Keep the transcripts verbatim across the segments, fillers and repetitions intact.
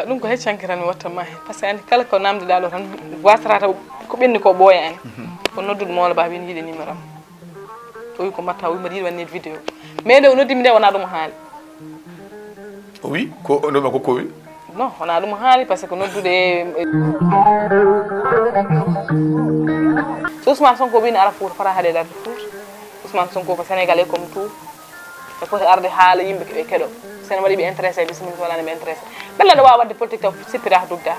Ɗum ko heccanki tan mi watta ma hen, par ce que anndi kala ko namdiɗaa ɗo tan wasata taw ko ɓenni ko ɓooya en. Ko noddude Mawla Ba, win yiɗi numéro am. O wi ko mbatta, o wi mbaɗa yiɗi wannede vidéo. Mais nde o noddi mi nde wonaa ɗum o haali. O wi ko ɗum ko kowi. Non, wonaa ɗum o haali, par ce que noddude e, e, so Ousmane Sonko wino ara Fouta, fota haaɗe darde Fouta. Ousmane Sonko ko Sénégalais comme tout. E foti arde haala yimɓe ɓe keɗo. Sen waɗi ɓe intéressé, bisimilla, so wonani ɓe intéressé. Bella ɗo wawa wadde politique taw sippita dugda.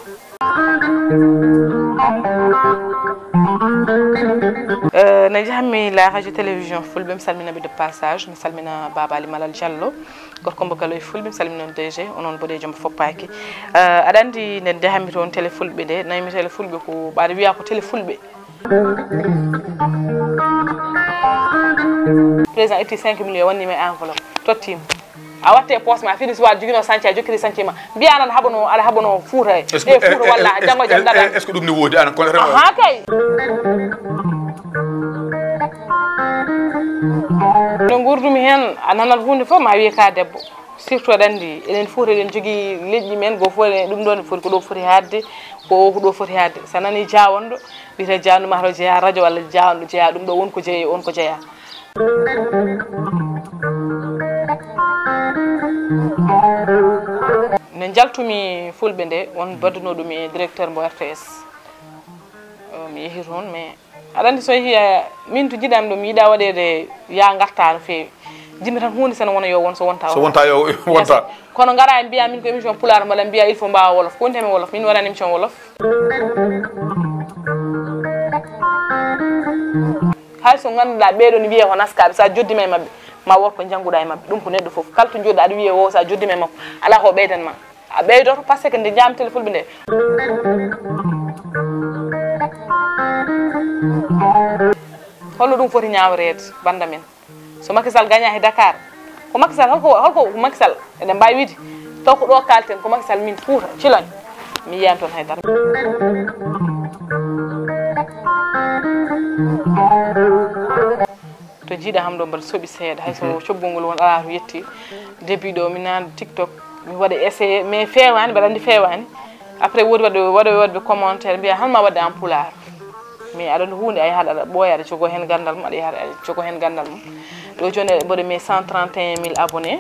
Eh, ne jahammi la radio télévision Fulɓe, mi salmina ɓe de passage, mi salmina Baba Ali Malal Diallo, gorko mbo Galoy Fulɓe, mi salmina on D G, onon boɗejo mbo foppaki. Eh, aɗa andi nde jahammi toon télé Fulɓe nde, naymi télé Fulɓe ko ɓaade wiya ko télé Fulɓe. Président itti cinq millions, wanni mi enveloppe, tottima. A watte poste ma, fini si wa jogino sanci, a jokkiri sanci ma. Mbiya nan haɓano, aɗa haɓano Fuuta e, est-ce que, e Fuuta walla janngo jam dada. Est-ce que ɗum ne woodi an kono remo? Aha kay. No ngurdumi hen, a nanat hunde fof ma wiye ka debbo. Surtout aɗa andi, enen Fuuta eɗen jogii leƴƴi men, goo fof eɗen, ɗum ɗon foti ko ɗo foti haaɗde, ko o ko ɗo foti haaɗde. So a nanii jaawanɗo, wiyete jaawanɗo maa to jeyaa radio walla jaawanɗo jeyaa ɗum ɗo, won ko jeyi, won ko jeyaa. Nde njaltumi Fulɓe nde, won mbaɗduno ɗum e directeur mbo R T S. O, mi yehi toon, mais aɗa anndi so yehi, eh, min to jiɗami ɗo, mi yiɗa waɗede ya ngarta no feewi. Jiɗmi tan huunde sene wona yo won, so wonta, so wonta yo wonta. Kono ngara en mbiya min ko émission pulaar mbaɗa, mbiya il faut mbawa wolof. Ko woni teme wolof? Min waɗani émission wolof. Hay so ngannduɗaa ɓeeɗo ne wiyee ko naskaaɓe, so a joddima e maɓɓe, ma wor ko njannguɗaa e maɓɓe. Ɗum ko neɗɗo fof. Kala to njoɗɗa aɗa wiyee o, so a joddima e makko, alaa ko ɓeydan ma. A ɓeydoto par ce que nde jaamtele fulɓe nde. Holno ɗum foti ñaaworeede bannda men? So Macky Sall gaña he Dakar, ko Macky Sall, holko, holko ko Macky Sall? Eɗen mbaawi wiide, taw ko ɗo kalten, ko Macky Sall min Fuuta, Ciloñ. Mi yiyan toon hay dara. To jiiɗa ham ɗo mbaɗa soɓi seeɗa, hay so coɓgol ngol won alaa to yetti. Début ɗo mi naan TikTok, mi waɗa essayé, mais feewaani, mbaɗa anndi feewaani. Après woodi waɗɓe, waɗɓe, waɗɓe commentaire, mbiya han ma waɗde en pulaar. Mais aɗa anndi huunde, a yahat aɗa ɓooya, aɗa jogo heen ganndal mum, aɗa yahat aɗa jogo heen ganndal mum. Ɗo jooni mboɗo mi cent trente et un mille abonnés.